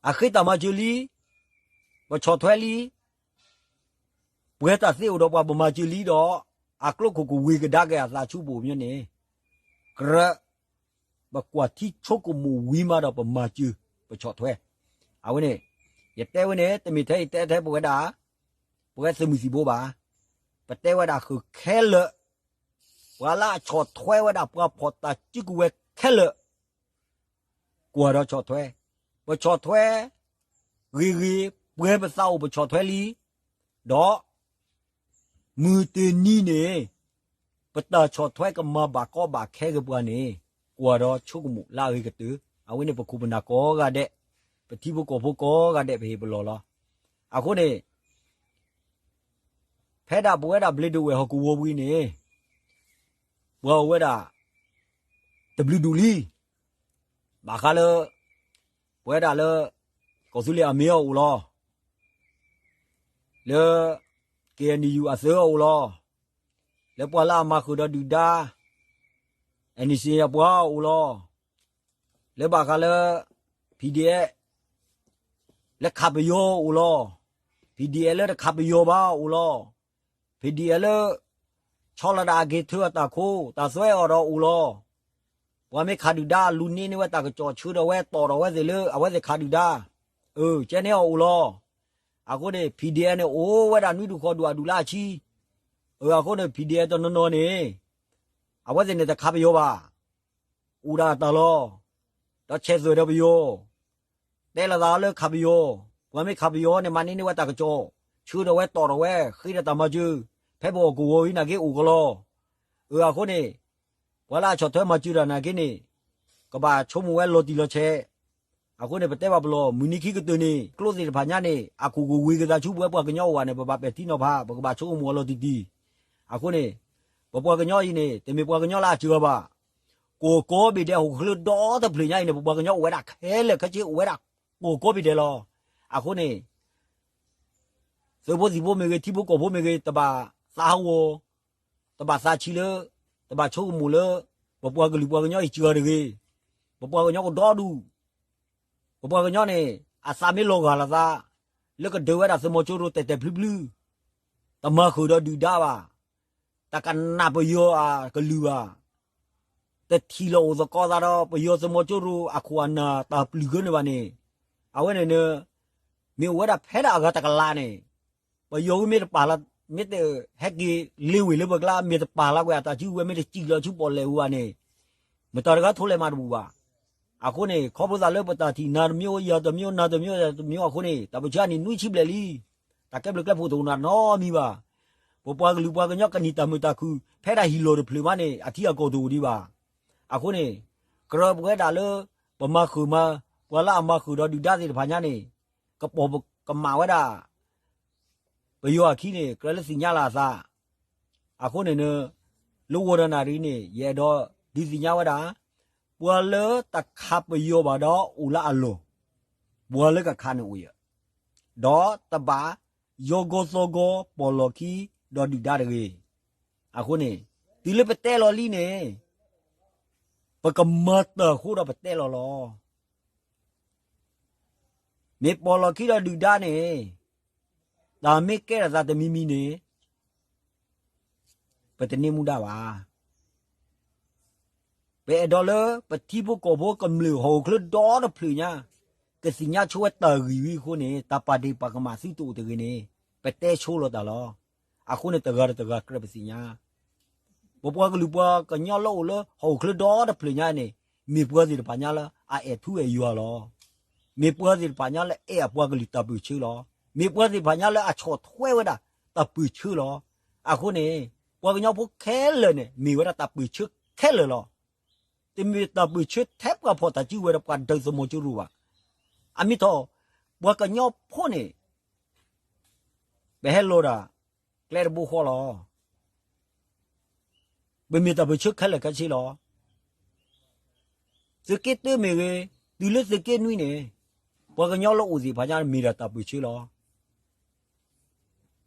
အဃ့တၢ်မၤစၢၤလံ, ပဆီၣ်ထွဲလံ, ပှဲၤတၢ်သ့အိၣ်ဒီးပှၤပမၤစၢၤလံဒီး အကျိခိၣ်ကဝ့ၤကဒါက့ၤအသးဆူပအိၣ်မ့ၢ်န့ၣ်, ကြၢး ပကွၢ်ထံဆိကမိၣ်ဝံၤမးဒီးပမၤစၢၤ ပဆီၣ်ထွဲ. အဝဲန့ၣ် ယတဲဝဲန့ၣ် တမ့ၢ်ထဲယတဲထဲပဝဲဒၣ်, ပဝဲသုးမုၢ်သံၣ်ဘိဘၣ်, ပတဲဝဲဒၣ်ဃုာ်ခဲလၢာ်, ပှၤလၢအဆီၣ်ထွဲဝဲဒၣ်ပှၤဖီၣ်တၢ်စုကဝဲၤခဲလၢာ် ကွၢ်ဒီးဆီၣ်ထွဲ, ပဆီၣ်ထွဲ ဂ့ၤဂ့ၤ ပှဲၤပသးအိၣ်ပဆီၣ်ထွဲလံ, ဒီး မုၢ်တနံၤန့ၣ် ပတၢ်ဆီၣ်ထွဲကမၤဘၣ်ကီဘၣ်ခဲက့ၤပှၤန့ၣ် ကွၢ်ဒီးဆိကမိၣ်လၢအဂ့ၤကတၢၢ်, အဝဲန့ၣ်ပခိၣ်ပနၢ်ကိးဂၤဒဲး, ပထံဖိကီၢ်ဖိကိးဂၤဒဲး ပဟ့ၣ်ပလီၢ်လီၤ. အဃိန့ၣ် ဖဲဒၣ်ပဝဲဒၣ်ဘျ့ဒိၣ်ဝဲၢ်ဟီၣ်ကဝီၤပူၤအံၤန့ၣ် ပှၤအိၣ်ဝဲဒၣ် တဘျုးဒူၣ်လံ. ဘၣ်ဃးလၢ ပဝဲဒၣ်လၢ ကီၢ်သူလ့ၤအမ့ၢ်အအိၣ်လီၤ. လၢ KNU အသုးအအိၣ်လီၤ. လၢပှၤလၢအမၤဃုာ်ဒီးဒုၣ်ဒါ NCA အပှၤအိၣ်လီၤ. လၢဘၣ်ဃးလၢ PDF လၢခးပယီၤအိၣ်လီၤ. PDF လၢတခးပယီၤဘၣ်အိၣ်လီၤ. PDF လၢ ဆီလီၤဒၣ်အက့ၤထၢအတၢ်ခိ တၢ်သွဲအီၤဒီးအိၣ်လီၤ. ပှၤမ့ၢ်ခးဒုၣ်ဒါလူၤန့ၢ်န့ၢ်ဝဲတၢ်ကစီၣ် ဆှၢဒီးဝဲတီၢ်ဒီးဝဲသ့ၣ်လၢအဝဲသ့ၣ်ခးဒုၣ်ဒါ, အၢ ကဲန့ၢ်အီၤအိၣ်လီၤ. အဃိန့ၣ် PDF န့ၣ် အိၣ်ဝဲဒၣ်နွံဒူၣ်ဃိးဒူၣ်အဒူၣ်လၢအဆံ, အဃိန့ၣ် PDF တနီၤနီၤန့ၣ် အဝဲသ့ၣ်န့ၣ်တခးပယီၤဘၣ်. အိၣ်ဒၣ်အတၢ်လီၤ. ဒီးဆဲးသွဲၣ်ဒီးပယီၤ, တဲလိာ်သးလၢခးပယီၤ, ပှၤမ့ၢ်ခးပယီၤန့ၣ် မၤန့ၢ်န့ၢ်ဝဲတၢ်ကစီၣ်, ဆှၢဒီးဝဲတီၢ်ဒီးဝဲ ဃ့ဒီးတၢ်မၤစၢၤ, ဖဲပဟီၣ်ကဝီၤအံၤနာ်က့အိၣ်ကလီၤ. အၢ အဃိန့ၣ် ပှၤလၢအဆီၣ်ထွဲမၤစၢၤတၢ်နာ်က့န့ၣ် ကဘၣ်ဆိကမိၣ်ဝဲလီၤတံၢ်လီၤဆဲး. အဃိန့ၣ် ပတဲဘၣ်ပလီၢ် မုၢ်နံၤခံကတၢၢ်န့ၣ် ကျိသ့ၣ်တဖၣ်ညါန့ၣ် အခိၣ်ကဝ့ၤကသးဆူပဝဲပှၤကညီအိၣ်ဘၣ်န့ၣ် ပဘၣ်ပဲာ်ထံနီၤဖး ပကဘၣ်ဆိကမိၣ်အီၤလီၤတံၢ်တံၢ်. အဃိန့ၣ် ပပှၤကညီအံၤန့ၣ် တမ့ၢ်ပှၤကညီလၢအစှၤဘၣ်. ကိၢ်ကိးဘ့ၣ်ဒဲး ဟီၣ်ခိၣ်ချၢဒီတဖျၢၣ်ညါအံၤန့ၣ် ပပှၤကညီအိၣ်ဝဲဒၣ်ခဲလၢာ်ခဲဆ့ အိၣ်ဝဲဒၣ်ကိၢ်ကိးဘ့ၣ်ဒဲးလီၤ. အဃိန့ၣ် သုးဖိသံၣ်ဖိမ့ၢ်ဂ့ၤ ထံဖိကီၢ်ဖိမ့ၢ်ဂ့ၤ တဘၣ်သးဟးဂီၤ, တဘၣ်သးဆံးလၢ, တဘၣ်ဆိကမိၣ်လၢ ပပှၤကလုာ်ပှၤကညီအံၤစှၤတဂ့ၤ. ပပှၤကညီကဒီဒူၣ်, ပပှၤကညီန့ၣ် အသးမ့ၢ်လီၤဂာ်လိာ်သး လၢကဒုးဝဲဒၣ်သုးမီၤစိရိၤတဲာ်တဲာ်ဖျုဖျု, တမၤဃုာ်ဒီးဒုၣ်ဒါဘၣ်, တကနၣ်ပယီၤအကလုၢ်ဘၣ်. တထံၣ်လိာ်အိၣ်သကိးသးဒီး ပယီၤသုးမီၤစိရိၤအခိၣ်အနၢ်တၢ်ပျုၢ်ကၢန့ၣ်ဘၣ်န့ၣ်, အဝဲန့ၣ်န့ၣ် မ့ၢ်အိၣ်ဝဲဒၣ်ဖဲဒၣ်အဂၤတကလးန့ၣ်, ပယီၤဝဲမ့ၢ်တပာ်လီၤ, မ့ၢ်တဟဲက့ၤလ့ဝ့ၤလၢပကျါ, မ့ၢ်တပာ်လီၤကွံာ်အတၢ်စုကဝဲၤ, မ့ၢ်တစံၣ်လီၤဆူပီၣ်လဲၣ်အူဘၣ်န့ၣ်, မတၤတဂၤထိလဲၣ်မၤတဘူၣ်ဘၣ်. အဃိန့ၣ် ခီဖျိသးလၢပတၢ်ထံၣ်နၤတမျိုး ယၤတမျိုး နၤတမျိုး ယၤတမျိုးအဃိန့ၣ် တၢ်ပၢၢ်ဆၢန့ၣ်နွံဆံဘျဲၣ်လံ. တၢ်ကဲဘျုးကဲဖှိၣ်တအိၣ်နီတမံၤဘၣ်. ပပှၤကလုာ်ပှၤကညီကနံၣ်တၢ်မုာ်တၢ်ခုၣ် ဖဲဒၣ်ဟံၣ်လီၢ်တဖျၢၣ်မးန့ၣ် အထံအကီၢ်တအိၣ်ဒံးဘၣ်. အဃိန့ၣ် ကြၢးပဝဲဒၣ်လၢ ပမၤဃုာ်မၤ ပှၤလၢအမၤဃုာ်ဒီးဒုၣ်ဒါသ့ၣ်တဖၣ်ညါန့ၣ် ကပိာ်ကမၣ်ဝဲဒၣ် ပယီၤအခံန့ၣ် ကြၢးလၢသ့ၣ်ညါလီၤအသး. အဃိန့ၣ်န့ၣ် လၢဝီၤတနၣ်ရံၣ်န့ၣ် ယအဲၣ်ဒိးဒုးသ့ၣ်ညါဝဲဒၣ် ပှၤလၢတခးပယီၤဘၣ်ဒီးအိၣ်လၢအလီၢ်, ပှၤလၢကခးန့ၣ်အိၣ်ယဲၢ်, ဒီးတဘၣ်ယီၤဂီၤသီဂီၤ ပိာ်လီၢ်ခံဒီးဒုၣ်ဒါတဂ့ၤ. အဃိန့ၣ် တုၤလၢပတဲလီၤလံန့ၣ် ပကမၤတၢ်အဃိဒီးပတဲလီၤလီၤ. မ့ၢ်ပိာ်လီၢ်ခံဒီးဒုၣ်ဒါန့ၣ် တၢ်မ့ၢ်ကဲထီၣ်သးတမံၤမံၤန့ၣ် ပတန့ၢ်မူဒါဘၣ်. ပအဲၣ်ဒိးလၢပထံဖိကီၢ်ဖိကမျၢၢ်ဟီၣ်ခိၣ်ချၢဒီတဖျၢၣ်ညါ ကသ့ၣ်ညါဆိဝဲတၢ်ဂ့ၢ်ဝံအဃိန့ၣ် တၢ်ပာ်ဒ့ၣ်ပာ်ကမၣ်သုတအိၣ်တဂ့ၤန့ၣ် ပတဲဆိလီၤတၢ်လီၤ. အဃိန့ၣ် တဂၤဒီးတဂၤကြၢးပသ့ၣ်ညါ ပပှၤကလုာ်ပှၤကညီလၢအိၣ်လၢဟီၣ်ခိၣ်ချၢဒီတဖျၢၣ်ညါန့ၣ် မ့ၢ်ပှၤသ့ၣ်တဖၣ်ညါလၢအအဲၣ်ထူအဲၣ်ယွၤလီၤ. မ့ၢ်ပှၤသ့ၣ်တဖၣ်ညါလၢအဲၣ်အပှၤကလုာ်တၢ်ပၢၢ်ဆၢလီၤ. မ့ၢ်ပှၤသ့ၣ်တဖၣ်ညါလၢအဆီၣ်ထွဲဝဲဒၣ်တၢ်ပၢၢ်ဆၢလီၤ. အဃိန့ၣ် ပှၤကညီဖိခဲလၢာ်န့ၣ် မ့ၢ်ဝဲဒၣ်တၢ်ပၢၢ်ဆၢခဲလၢာ်လီၤ. တမ့ၢ်တၢ်ပၢၢ်ဆၢထဲပှၤဖီၣ်တၢ်စုကဝဲၤဒီးပှၤဒုးသုးမီၤစိရိၤဘၣ်. အမ့ၢ်ထီၣ် ပှၤကညီဖိန့ၣ် ပဟဲလီၤဒၣ် ကျဲတဘိဃီလီၤ. ပမ့ၢ်တၢ်ပၢၢ်ဆၢခဲလၢာ်ခဲဆ့လီၤ. သုးက့တၢမ့ၢ်ဂ့ၤ, တုၤလၢသုးက့နွံန့ၣ် ပှၤကညီလၢအိၣ်သ့ၣ်တဖၣ်ညါမ့ၢ်ဒၣ်တၢ်ပၢၢ်ဆၢလီၤ.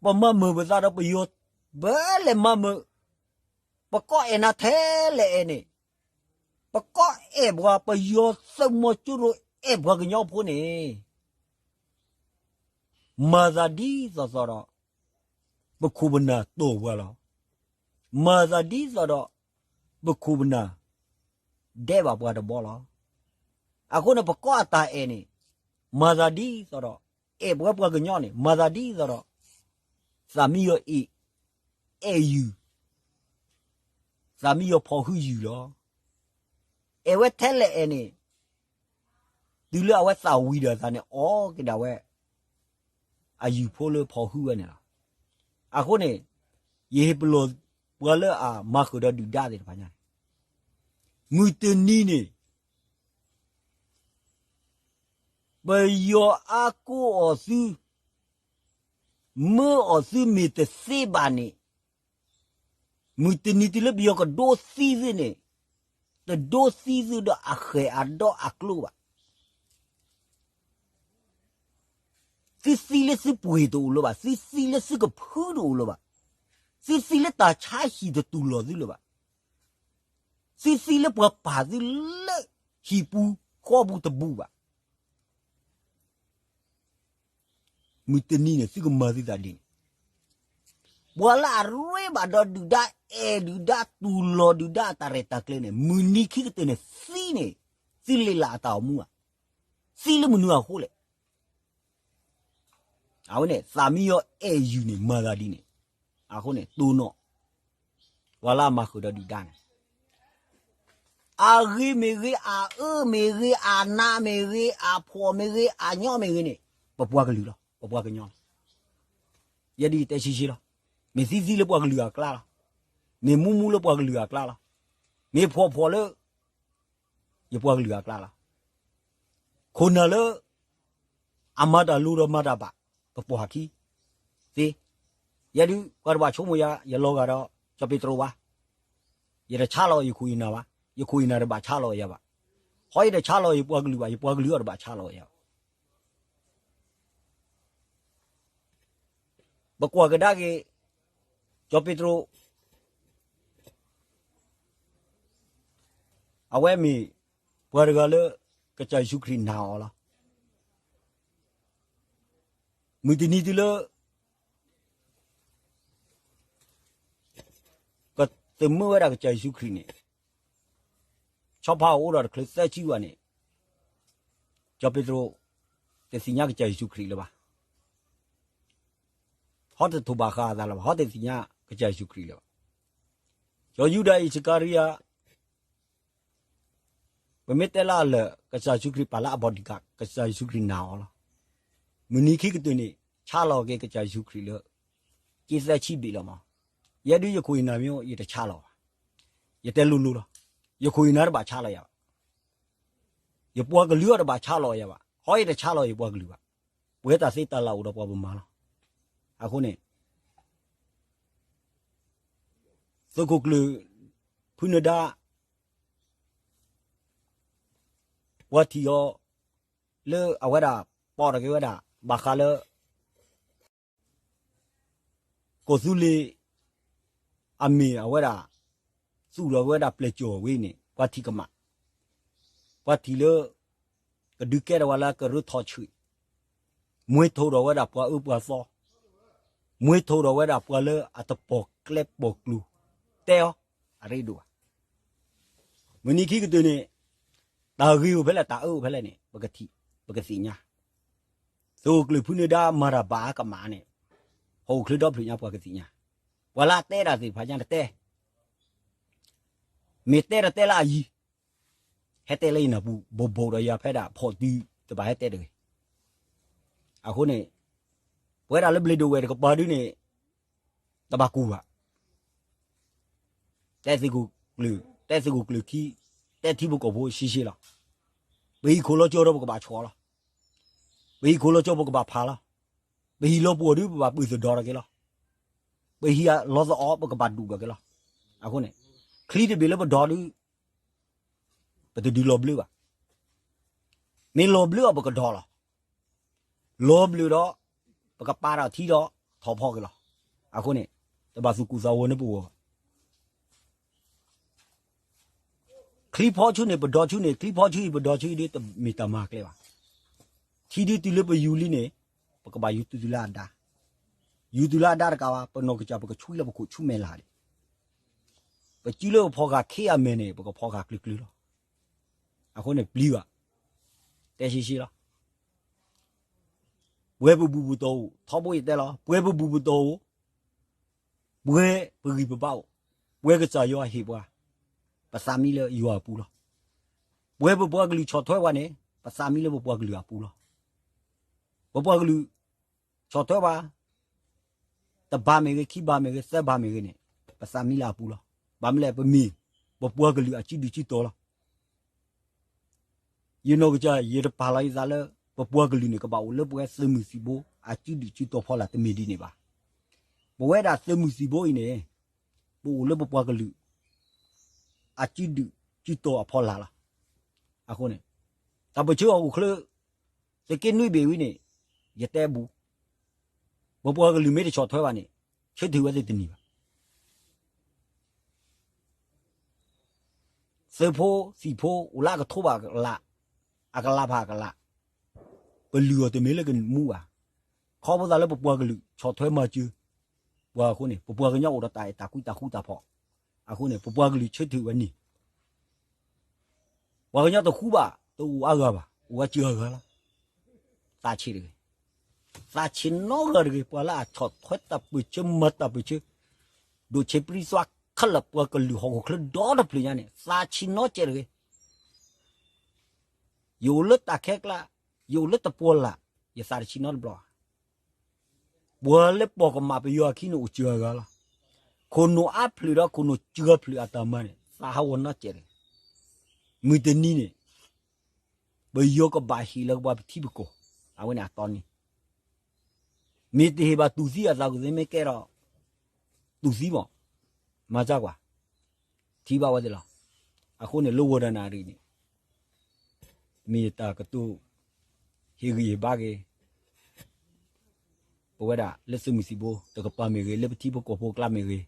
ပမၤမုာ်ပသးဒီးပယီၤ ဘၣ်လဲၤမၤမုာ်, ပကီၢ်အဲၣ်နၤထဲလဲၣ်အဲၣ်န့ၣ်, ပကီၢ်အဲၣ်ပှၤ ပယီၤသုးမီၤစိရိၤအဲၣ်ပှၤကညီဖိန့ၣ် မၤသးဒ်သိးသိးဒီး ပခိၣ်ပနၢ်တီၢ်ပှၤလီၤ. မၤသးဒ်သိးဒီး ပခိၣ်ပနၢ် ဒဲးဘၣ်ပှၤတဘီလီၤ. အဃိန့ၣ် ပကီၢ်အတၢ်အဲၣ်န့ၣ် မၤသးဒ်သိးဒီး အဲၣ်ပှၤပှၤကညီန့ၣ် မၤသးဒ်သိးဒီး သးမံယီၤအ့ၣ် အဲၣ်ယုၢ်, သးမံယီၤဖီၣ်ဟုယုၢ်လီၤ. အဲၣ်ဝဲထဲလဲၣ်အဲၣ်န့ၣ် တုၤလၢအဝဲသၣ်ဝံၤဒီးအသးန့ၣ် အီၣ်က့ၤဒၣ်ဝဲ အယုၢ်ဖိလၢဖီၣ်ဟုဝဲန့ၣ်လီၤ. အဃိန့ၣ် ယဟ့ၣ်ပလီၢ်ပှၤလၢအမၤဃုာ်ဒီးဒုၣ်ဒါသ့ၣ်တဖၣ်ညါန့ၣ် မုၢ်တနံၤန့ၣ် ပယီၤအါကိးအီၤသု, မၢအီၤသုမ့ၢ်တသ့ဘၣ်န့ၣ်, မုၢ်တနံၤတုၤလၢပယီၤကဒိသံသုန့ၣ်, တဒိသံသုဒီးအဃဲၣ်အဒီအကျိဘၣ်. သုသံလၢသုပှ့ၤတအိၣ်လၢၤဘၣ်, သုသံလၢသုကဖုတအိၣ်လၢၤဘၣ်, သုသံလၢတၢ်ဆါဟံၣ်တတူၢ်လိာ်သုလၢၤဘၣ်, သုသံလၢပှၤပာ်သုလၢဟံၣ်ပူၤဃီပူၤတဘူးဘၣ်. မုၢ်တနံၤန့ၣ် သုကမၤသုသးဒ်န့ၣ်, ပှၤလၢအရ့ဘၣ်ဒီးဒုၣ်ဒါ အဲၣ်ဒုၣ်ဒါ တူၢ်လိာ်ဒုၣ်ဒါအတၢ်ရဲၣ်တၢ်ကျဲၤန့ၣ် မုၢ်နံၤခံကတၢၢ်န့ၣ်သံန့ၣ်, သုလ့ၣ်လၢအတၢ်အိၣ်မူဧါ, သံလၢမနုၤအဃိလဲၣ်. အဝဲန့ၣ် သးမံယီၤအဲၣ်ယုၢ်န့ၣ် မၤသးဒ်န့ၣ်, အဃိန့ၣ် တိၢ်နီၣ် ပှၤလၢအမၤဃုာ်ဒီးဒုၣ်ဒါန့ၣ် အဂ့ၤမ့ၢ်ဂ့ၤ, အအၢမ့ၢ်ဂ့ၤ, အနးမ့ၢ်ဂ့ၤ, အဖှီၣ်မ့ၢ်ဂ့ၤ, အညီမ့ၢ်ဂ့ၤန့ၣ် ပပှၤကလုာ်လီၤ, ပပှၤကညီလီၤ. ယဲဒၣ်ယတဲဆံးဆံးလီၤ. မ့ၢ်သံသံလၢပှၤကလုာ်အကျါလီၤ. မ့ၢ်မူမူလၢပှၤကလုာ်အကျါလီၤ. မ့ၢ်ဖှီၣ်ဖှီၣ်လၢ ယပှၤကလုာ်အကျါလီၤ. ခိၣ်နၢ်လၢ အမၤတၢ်လိၤဒီးမၤတၢ်ဘၣ် ပပိာ်ဟးခံသ့. ယဲဒၣ် ပှၤတဘၣ်ဆိကမိၣ်ယၤ ယလီၤဂာ်ဒီး ကၠီၤပ့းတရူးဘၣ်. ယတဆါလီၤယခိၣ်ယနၢ်ဘၣ်. ယခိၣ်ယနၢ်တဘၣ်ဆါလီၤယၤဘၣ်. ဟီယတဆါလီၤယပှၤကလုာ်ဘၣ်, ယပှၤကလုာ်အီၤတဘၣ်ဆါလီၤယၤဘၣ်. ပကွၢ်ကဒါက့ၤ ကၠီၤပ့းတရူး အဝဲမ့ၢ်ပှၤတဂၤလၢ ကစၢ်ယ့ၣ်ၡူးခရံာ်နာ်အီၤလီၤ. မုၢ်တနံၤတုၤလၢ ကသမၢဝဲဒၣ်ကစၢ်ယ့ၣ်ၡူးခရံာ်န့ၣ်, ဆီဖါအအိၣ်ဒီးတချုးသၢဆံဂၤန့ၣ်, ကၠီၤပ့းတရူး တသ့ၣ်ညါကစၢ်ယ့ၣ်ၡူးခရံာ်လၢၤဘၣ်, ဟီတထိးဘၣ်ဃးအသးလၢၤဘၣ်, ဟီတသ့ၣ်ညါကစၢ်ယ့ၣ်ၡူးခရံာ်လၢၤဘၣ်. ကၠီၤယူဒၤအံၣ်စကၤရံယၤ ပမ့ၢ်တဲလၢအလၢာ် ကစၢ်ယ့ၣ်ၡူးခရံာ်ပာ်လၢအ bodyguard, ကစၢ်ယ့ၣ်ၡူးခရံာ်နာ်အီၤလီၤ. မုၢ်နံၤခံကတၢၢ်န့ၣ် ဆါလီၤက့ၤကစၢ်ယ့ၣ်ၡူးခရံာ်လၢ က့သၢဆံဘ့ၣ်လီၤမး, ယဲဒုးယခိၣ်ယနၢ်မ့ၢ်အိၣ် ယတဆါလီၤဘၣ်, ယတဲလိၤလိၤလီၤ, ယခိၣ်ယနၢ်တဘၣ်ဆါလီၤယၤဘၣ်, ယပှၤကလုာ်အီၤတဘၣ်ဆါလီၤယၤဘၣ်, ဟီယတဆါလီၤယပှၤကလုာ်ဘၣ်, ပဝဲတၢ်သ့တၢ်လၢ်အိၣ်ဒီးပှၤပမၤလီၤ. အဃိန့ၣ် သုးခိၣ်ကျၢၢ် ဖုနၢၤဒါ ပှၤထံၣ်အီၤ လၢအဝဲဒၣ် ပိာ်ထီၣ်က့ၤဝဲဒၣ် ဘၣ်ဃးလၢ ကီၢ်သူလ့ၤ အမ့ၢ်အဝဲဒၣ် သူၣ်ထီၣ်က့ၤဝဲဒၣ်ပျဲၢ်ကၠီၣ်ဝဲန့ၣ် ပှၤထံၣ်ကမၣ်, ပှၤထံၣ်လၢ ကဒုးကဲထီၣ်ဝဲလၢကရၢထီၣ်ဆှံ, မ့ၢ်ထိၣ်ဒီးဝဲဒၣ်ပှၤအၢပှၤသီ, မ့ၢ်ထိၣ်ဒီးဝဲဒၣ်ပှၤလၢအတပိာ်ကျဲပိာ်ကျိၤ, တဲအီၤ အရ့ဒိၣ်ဘၣ်. မုၢ်နံၤခံကတၢၢ်န့ၣ် တၢ်ဂ့ၤအိၣ်ဖဲလဲၣ် တၢ်အၢအိၣ်ဖဲလဲၣ်န့ၣ် ပကထံၣ် ပကသ့ၣ်ညါ, သုးခိၣ်ကျၢၢ်ဖုနၢၤဒါမၤတၢ်ဘၣ်အါကမၣ်န့ၣ် ဟီၣ်ခိၣ်ချၢဒီဖျၢၣ်ညါပှၤကသ့ၣ်ညါ, ပှၤလၢအတဲတၢ်သ့ၣ်တဖၣ်ညါတတဲ, မ့ၢ်တဲတတဲလၢအယံၤ, ဟဲတဲလၢယနၢ်ပူၤ ဘိးဘိးဒီးယၤဖဲဒၣ်ဖီၣ်တုၤ တဘၣ်ဟဲတဲတဂ့ၤ. အဃိန့ၣ် ပဝဲဒၣ်လၢဘျ့းဒိၣ်ဝဲၢ်တကပၤဒုန့ၣ် တဘၣ်ကူၣ်ဘၣ်, တဲသုးခိၣ်ကျၢၢ်, တဲသုးခိၣ်ကျၢၢ်ခံ, တဲထံဖိကီၢ်ဖိရှဲရှဲလီၤ. ပဟံၣ်ခိၣ်လီၤကၠီဒီးပကဘၣ်ဆီၣ်လီၤ. ပဟံၣ်ခိၣ်လီၤကၠီပကဘၣ်ဖးလီၤ. ပဟံၣ်လီၤပှီၢ်ဒုပဘၣ်ပၢၢ်သဒီၣ်ထီၣ်က့ၤလီၤ. ပဟံၣ်လီၤသအီၣ်ပကဘၣ်ဒူၣ်ထီၣ်က့ၤလီၤ. အဃိန့ၣ် ချံတဘ့ၣ်လၢပဒိးဒု ပတဒုးလီၤဘျၢဘၣ်. မ့ၢ်လီၤဘျၢအီၤပကဒိးလီၤ. လီၤဘျၢဒီး ပကပာ်ဒီးထံဒီး ထီၣ်ဖီက့ၤလီၤ. အဃိန့ၣ် တဘၣ်သူၣ်ကိၢ်သးဂီၤန့ၣ်ပဂီၢ်ဘၣ်. ချံဖီဆူန့ၣ် ပဒိးဆူန့ၣ်, ချံဖီဆူအံၤ ပဒိးဆူအံၤဒ်တမ့ၢ်တၢ်မၤကျဲဘၣ်. ထံဒ်တုၤလၢပယူၤလံန့ၣ် ပကဘၣ်ယူၤတုၤလၢအဒါ, ယူၤတုၤလၢအဒါတကးဘၣ် ပနီၢ်ကစၢ်ပကဆွံလၢပခိၣ်ဆူမဲာ်လၢ်ဒံး, ပစုလၢပဖီဂၢ်ခံအမဲာ်န့ၣ် ပကဖီဂၢ်ကျၢၤကျၢၤလီၤ. အဃိန့ၣ်ပျံၤဘၣ်, တဲရှဲရှဲလီၤ. ပှဲၤပဘူၣ်ပတီၢ်အိၣ်, ထီဘိယတဲလီၤ, ပှဲၤပဘူၣ်ပတီၢ်အိၣ်, ပှဲၤပဂံၢ်ပဘါအိၣ်, ပှဲၤကစၢ်ယွၤဟ့ၣ်ပှၤ, ပသးမံလၢယွၤအပူၤလီၤ. ပှဲၤပပှၤကလုာ်ဆီၣ်ထွဲပှၤန့ၣ် ပသးမံလၢပပှၤကလုာ်အပူၤလီၤ. ပပှၤကလုာ် ဆီၣ်ထွဲပှၤ တဘးမ့ၢ်ဂ့ၤ, ခံဘးမ့ၢ်ဂ့ၤ, သၢဘးမ့ၢ်ဂ့ၤန့ၣ် ပသးမံလၢအပူၤလီၤ. ဘၣ်မနုၤလဲၣ် ပမ့ၢ် ပပှၤကလုာ်အစုဒုၣ်စုတီၤလီၤ. ယနီၢ်ကစၢ် ယတပာ်လီၤယသးလၢ ပပှၤကလုာ်န့ၣ် ကဘၣ်အိၣ်လၢပဝဲသုးမုၢ်သံၣ်ဘိ အစုဒုၣ်စုတီၤဖီလာ်တမ့ၢ်ဒ်န့ၣ်ဘၣ်. ပဝဲဒၣ်သုးမုၢ်သံၣ်ဘိအံၤန့ၣ် ပအိၣ်လၢပပှၤကလုာ် အစုဒုၣ်စုတီၤအဖီလာ်လီၤ. အဃိန့ၣ် တၢ်ပၢၢ်ဆၢဟီၣ်ခိၣ်ချၢ သုးက့နွံဘ့ၣ်ဝံၤန့ၣ် ယတဲဘူး, ပပှၤကလုာ်မ့ၢ်တဆီၣ်ထွဲဘၣ်န့ၣ် ဆၢထၢၣ်ဝဲသ့ၣ်တန့ၢ်ဘၣ်. သုးဖိသံၣ်ဖိအိၣ်လၢအကထိဘၣ်အကလး, အကလးဖးအကလး, ပလုၢ်အီၤတမ့ၢ်လၢကမူဘၣ်. ခီဖျိသးလၢပပှၤကလုာ်ဆီၣ်ထွဲမၤစၢၤပှၤအဃိန့ၣ် ပပှၤကညီအိၣ်ဒီးတၢ်အဲၣ်တၢ်ကွံတၢ်ဃူတၢ်ဖိး. အဃိန့ၣ် ပပှၤကလုာ်ဆၢထၢၣ်ဝဲန့ၢ် ပှၤကညီတဃူဘၣ်, တအိၣ်အါဂၤဘၣ်, အိၣ်ဝဲစှၤအါဂၤလီၤ. သးဆံးတဂ့ၤ, သးဆံးနီတဂၤတဂ့ၤ, ပှၤလၢအဆီၣ်ထွဲတၢ်ပၢၢ်ဆၢ မၤတၢ်ပၢၢ်ဆၢ, ဒိၣ်ဆံးပြံသွါခဲလၢာ် ပှၤကလုာ်ဟီၣ်ခိၣ်ချၢဒီတဖျၢၣ်ညါန့ၣ် သးဆံးနီစဲးတဂ့ၤ. ယအိၣ်လၢတၢ်ခဲကျါ, ယအိၣ်လၢတပှီၤလာ်, ယသးတဆံးနီတဘျီဘၣ်. ပှၤလၢပိာ်ကမၣ်ပယီၤအခံန့ၣ်အိၣ်စှၤအါဂၤလီၤ. ခိၣ်နူာ်အါဖျၢၣ်ဒီးခိၣ်နူာ်စှၤဖျၢၣ်အတၢ်မၤန့ၣ် သးဟးဂီၤနီစဲးတဂ့ၤ. မုၢ်တနံၤန့ၣ် ပယီၤကဘၣ်ဟ့ၣ်လၢပှၤပထံပကီၢ်, အဝဲန့ၣ်အတီန့ၣ် မ့ၢ်တဟ့ၣ်ဘၣ်တူၢ်သံအသးကသ့ မ့ၢ်ကဲထီၣ် တူၢ်သံမး, မၤစၢၤကွၢ်, ထံၣ်ဘၣ်ဝဲသ့ၣ်လီၤ. အဃိန့ၣ် လၢဝီၤဒၣ်နၣ်ရံၣ်န့ၣ် မ့ၢ်ယတၢ်ကတိၤ ဟ့ၣ်ဂံၢ်ဟ့ၣ်ဘါက့ၤ ပဝဲဒၣ်လၢသုးမုၢ်သံၣ်ဘိတကပၤမ့ၢ်ဂ့ၤ, လၢပထံပကီၢ်ဖိအကျါမ့ၢ်ဂ့ၤ,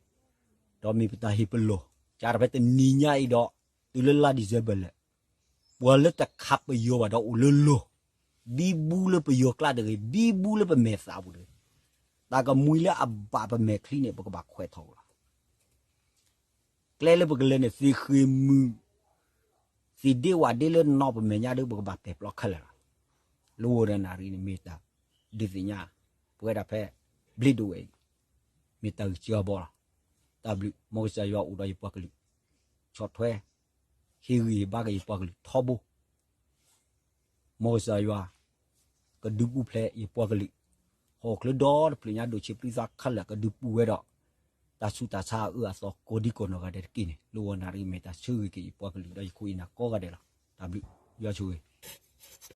ဒီးမ့ၢ်ပတၢ်ဟ့ၣ်ပလီၢ် ကဒီးဖဲတနံၤညါအံၤဒီး တုၤလၢလါ December လဲၣ်, ပှၤလၢတခးပယီၤဘၣ်ဒီးအိၣ်လၢလီၢ်, ဘံဘူလၢပယီၤကျါတဂ့ၤ, ဘံဘူလၢပမဲာ်သးပူၤတဂ့ၤ, တၢ်ကမှံၤလၢအဘၣ်ပမဲာ်ချံန့ၣ် ပကဘၣ်ခွဲးထီၣ်လီၤ. ကျဲလၢပကလဲၤန့ၣ် သ့ၣ်ဃ့ၢ်မုၢ်, သ့ၣ်ဒ့ဝၣ်ဒ့လၢနီၢ်ပမဲာ်ညါဒီး ပကဘၣ်ပဲာ်ပျီခဲလၢာ်လီၤ. လၢဝီၤဒီးနၣ်ရံၣ်န့ၣ် မ့ၢ်တၢ်ဒုးသ့ၣ်ညါ ပဝဲဒၣ်ဖဲ ဘျ့ဒဝဲၢ်အံၤ မ့ၢ်တၢ်ဂ့ၢ်စၢၤဘီလီၤ. တၢ်ဘျုး မ်ကစၢ်ယွၤအိၣ်ဒီးယပှၤကလုာ် ဆီၣ်ထွဲ ဟ့ၣ်ဂံၢ်ဟ့ၣ်ဘါက့ၤယပှၤကလုာ်ထီဘိ မ်ကစၢ်ယွၤ ကဒုးပူၤဖျဲးယပှၤကလုာ် ဟီၣ်ခိၣ်ချၢဒီတဖျၢၣ်ညါ ဒိၣ်ဆံးပျံၤသးခဲလၢာ် ကဒုးပူၤဝဲဒီး တၢ်ဆူးတၢ်ဆါအအၢအသီကိးဒံကိးနီၢ်ဂၤဒဲးတက့ၢ်န့ၣ် လၢဝီၤနၣ်ရံၣ် မ့ၢ်တၢ်ဆၢဂ့ၤက့ၤယပှၤကလုာ် ဒီးယခိၣ်ယနၢ်ကိးဂၤဒဲးလီၤ. တၢ်ဘျုး ယွၤဆိၣ်ဂ့ၤ